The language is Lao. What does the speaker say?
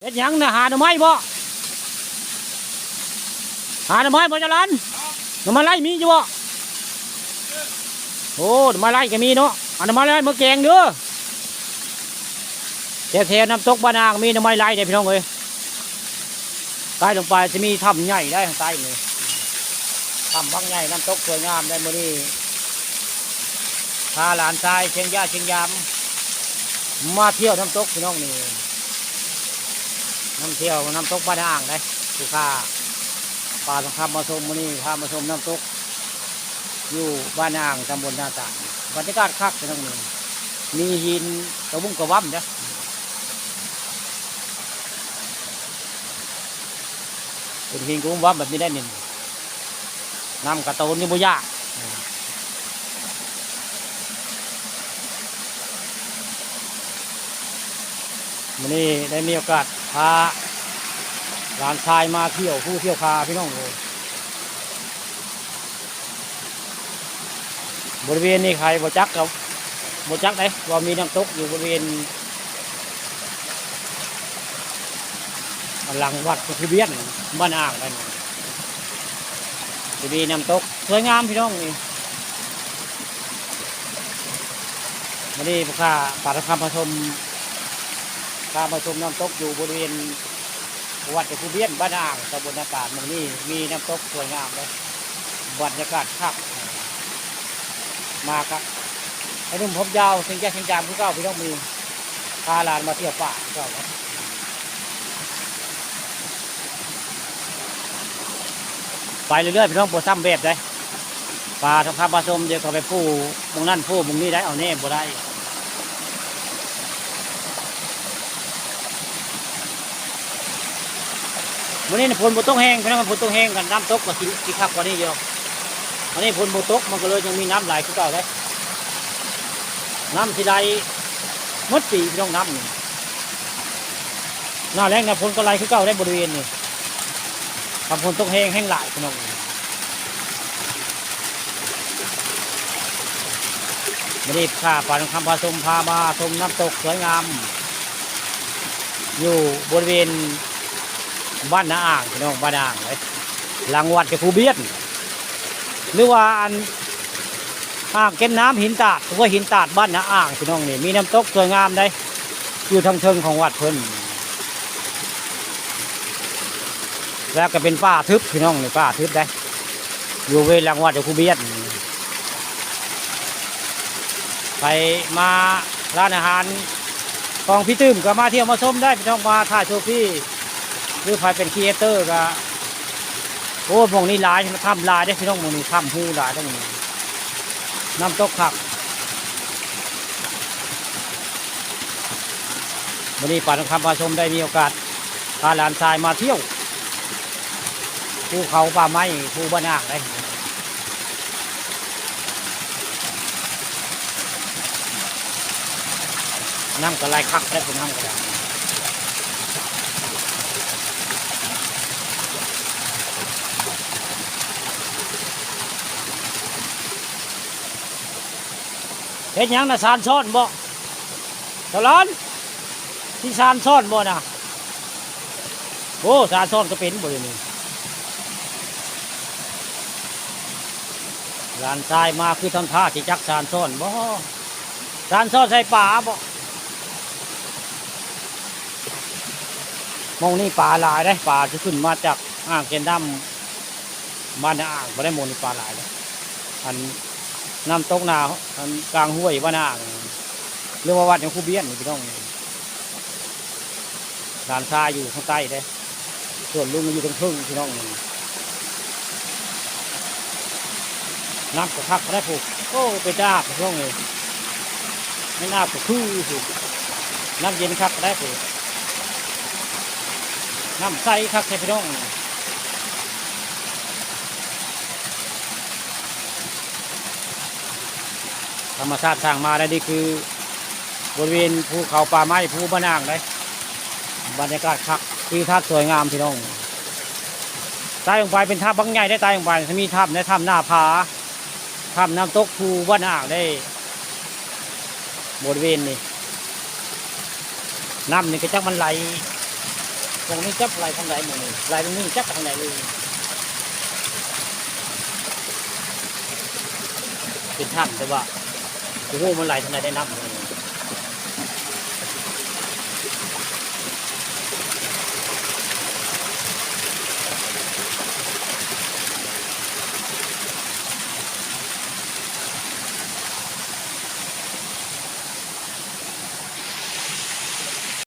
ເຮັດຫຍັງນະ? ຫາໜໍ່ໄມ້ບໍ? ຫາໜໍ່ໄມ້ບໍຈະລັນ? ໜໍ່ໄມ້ໄລ່ມີຢູ່ບໍ? ໂອ້ ໜໍ່ໄມ້ໄລ່ກໍມີເນາະ. ເອົາໜໍ່ໄມ້ໄລ່ມາແກງເດີ. ແຖວໆນ້ຳຕົກບ້ານອ່າງມີໜໍ່ໄມ້ໄລ່ເດ້ພີ່ນ້ອງເອີຍ. ໃຕ້ລົງໄປຈະມີຖ້ຳໃຫຍ່ໄດ໋ ທາງໃຕ້ນີ້ ຖ້ຳບັກໃຫຍ່ ນ້ຳຕົກສວຍງາມໄດ໋. ມື້ນີ້ພາຫຼານຊາຍຊຽງຢາຊຽງຢາມ ມາທ່ຽວນ້ຳຕົກພີ່ນ້ອງນີ້. ນຳທ່ຽວນ້ຳຕົກບ້ານອ່າງໄດ໋ ຄືພາປາທອງຄຳມາຊົມ. ມື້ນີ້ພາມາຊົມນ້ຳຕົກຢູ່ບ້ານອ່າງ ຕຳບົນນາຕານ. ບັນຍາກາດຄັກພີ່ນ້ອງນີ້ ມີຫີນກະວຸ້ມກະຫວ້ຳເດ້. ເປັນຫີນກະວຸ້ມຫວ້ຳແບບນີ້ໄດ໋ນີ້ ນ້ຳກະໂຕນນີ້ບໍ່ຢາກ. ມື້ນີ້ໄດ້ມີໂອກາດພາຫຼານຊາຍມາທ່ຽວພູທ່ຽວຜາພີ່ນ້ອງເອີຍ. ບໍລິເວນນີ້ໃຜບໍ່ຈັກກໍບໍ່ຈັກເດ້ ວ່າມີນ້ຳຕົກຢູ່ບໍລິເວນຫຼັງວັດພູບຽນ ບ້ານອ່າງນັ້ນ. ຈະມີນ້ຳຕົກສວຍງາມພີ່ນ້ອງນີ້. ມື້ນີ້ພວກຂ້າປາທອງຄຳມາຊົມ ພາມາຊົມນ້ຳຕົກຢູ່ບໍລິເວນ ວັດພູບຽນ ບ້ານອ່າງ ຕຳບົນນາຕານ. ໝ່ອງນີ້ມີນ້ຳຕົກສວຍງາມເດ້ ບັນຍາກາດຄັກ. ມາກະໄອ້ໜຸ່ມຜົມຍາວ ເຊງແຈກເຊງຈາມຄືເກົ່າພີ່ນ້ອງ. ມື້ນີ້ພາຫຼານມາທ່ຽວປ່າຄືເກົ່າເດ້. ໄປເລື້ອຍໆພີ່ນ້ອງ ບໍ່ຊ້ຳແບບໃດ. ປາທອງຄຳມາຊົມ ດຽວກໍໄປປູໝ່ອງນັ້ນປູໝ່ອງນີ້ໄດ້ ເອົາແນ່ບໍ່ໄດ້. ມື້ນີ້ນະຝົນບໍ່ຕົກແຮງພີ່ນ້ອງ. ຝົນຕົກແຮງກັນ ນ້ຳຕົກກໍຊິ ຊິຄັກກວ່ານີ້ຢູ່. ອັນນີ້ຝົນບໍ່ຕົກ ມັນກໍເລີຍຍັງມີນ້ຳຫຼາຍຄືເກົ່າເດ້. ນ້ຳຊິໄຫຼໝົດປີພີ່ນ້ອງ ນ້ຳນີ້. ໜ້າແລ້ງໜ້າຝົນກໍໄຫຼຄືເກົ່າໃນບໍລິເວນນີ້. ຄັນຝົນຕົກແຮງ ແຮງຫຼາຍພີ່ນ້ອງ. ມື້ນີ້ຂ້າປານຄຳພາຊົມ ພາມາຊົມນ້ຳຕົກສວຍງາມ ຢູ່ບໍລິເວນບ້ານນາອ່າງພີ່ນ້ອງ ບ້ານນາອ່າງເດ້ ຫຼັງວັດເຈົ້າພູບຽນ ຫຼືວ່າອັນ ອ່າງເກັບນ້ຳຫີນຕາດ ຫ້ວຍຫີນຕາດ ບ້ານນາອ່າງພີ່ນ້ອງນີ້. ມີນ້ຳຕົກສວຍງາມໃດ໋ ຢູ່ທາງເທິງຂອງວັດເພິ່ນ. ແລ້ວກໍເປັນປ່າທຶບພີ່ນ້ອງນີ້ ປ່າທຶບໃດ໋ ຢູ່ເວຫຼັງວັດເຈົ້າພູບຽນ. ໃຜມາຮ້ານອາຫານຂອງພີ່ຕື່ມກໍມາທ່ຽວມາຊົມໄດ້ພີ່ນ້ອງ ມາຖ່າຍໂຊຟີ ຫຼືໃຜເປັນຄຣີເອເຕີກໍ ໂອ້ ໝ່ອງນີ້ຫຼາຍ ຖ້ຳຫຼາຍເດ້ພີ່ນ້ອງ. ໝ່ອງນີ້ຖ້ຳຮູຫຼາຍເດ້ ໝ່ອງນີ້ນ້ຳຕົກຄັກ. ມື້ນີ້ປານຄຳພາຊົມໄດ້ມີໂອກາດພາຫຼານຊາຍມາທ່ຽວພູເຂົາປ່າໄມ້ ພູບ້ານອ່າງໄດ໋. ນ້ຳກໍໄຫຼຄັກແລ້ວ ນ້ຳກໍໄຫຼ. ເຮັດຫຍັງນະ? ສານຊ້ອນບໍ? ສະຫຼອນ ຊິສານຊ້ອນບໍນະ? ໂອ້ ສານຊ້ອນກໍເປັນບໍດຽວນີ້? ຫຼານຊາຍມາຄືທຳທ່າຊິຈັກສານຊ້ອນບໍ? ສານຊ້ອນໃສ່ປາບໍ? ໝ່ອງນີ້ປາຫຼາຍເດ້ ປາຊິຂຶ້ນມາຈາກອ່າງແກ່ນດຳ ບ້ານນາອ່າງບໍ່ໄດ້ ໝ່ອງນີ້ປາຫຼາຍເດ້. ອັນ ນ້ຳຕົກນາ ອັນ ກາງຫ້ວຍບ້ານນາອ່າງ ຫຼືວ່າວັດຍາຄູບຽນນີ້ພີ່ນ້ອງ. ຫຼານຊາຍຢູ່ທາງໃຕ້ເດ້ ສ່ວນລຸງຢູ່ເທິງໆ ພີ່ນ້ອງ. ນ້ຳກໍຄັກໄດ້ພຸ້ນ ໂອ້ ເປັນຕາອາບພີ່ນ້ອງເອີຍ. ແມ່ນອາບກໍຄືພຸ້ນ ນ້ຳເຢັນຄັກໄດ້ພຸ້ນ ນ້ຳໃສຄັກແທ້ພີ່ນ້ອງ. ທຳມະຊາດສ້າງມາໄດ້ ນີ້ຄືບໍລິເວນພູເຂົາປ່າໄມ້ ພູບ້ານອ່າງໄດ໋. ບັນຍາກາດຄັກ ທິວທັດສວຍງາມພີ່ນ້ອງ. ໃຕ້ລົງໄປເປັນຖ້ຳບັກໃຫຍ່ໄດ໋ ໃຕ້ລົງໄປຈະມີຖ້ຳໃດ໋ ຖ້ຳໜ້າຜາ ຖ້ຳນ້ຳຕົກພູບ້ານອ່າງໄດ໋. ບໍລິເວນນີ້ ນ້ຳນີ້ກໍຈັກມັນໄຫຼ ຍັງມີຈັກໄຫຼທາງໃດມື້ນີ້ ໄຫຼມັນມີຈັກທາງໃດເລີຍ ເປັນຖ້ຳ ແຕ່ວ່າບໍ່ຮູ້ມັນໄຫຼທາງໃດໄດ້ນ້ຳ.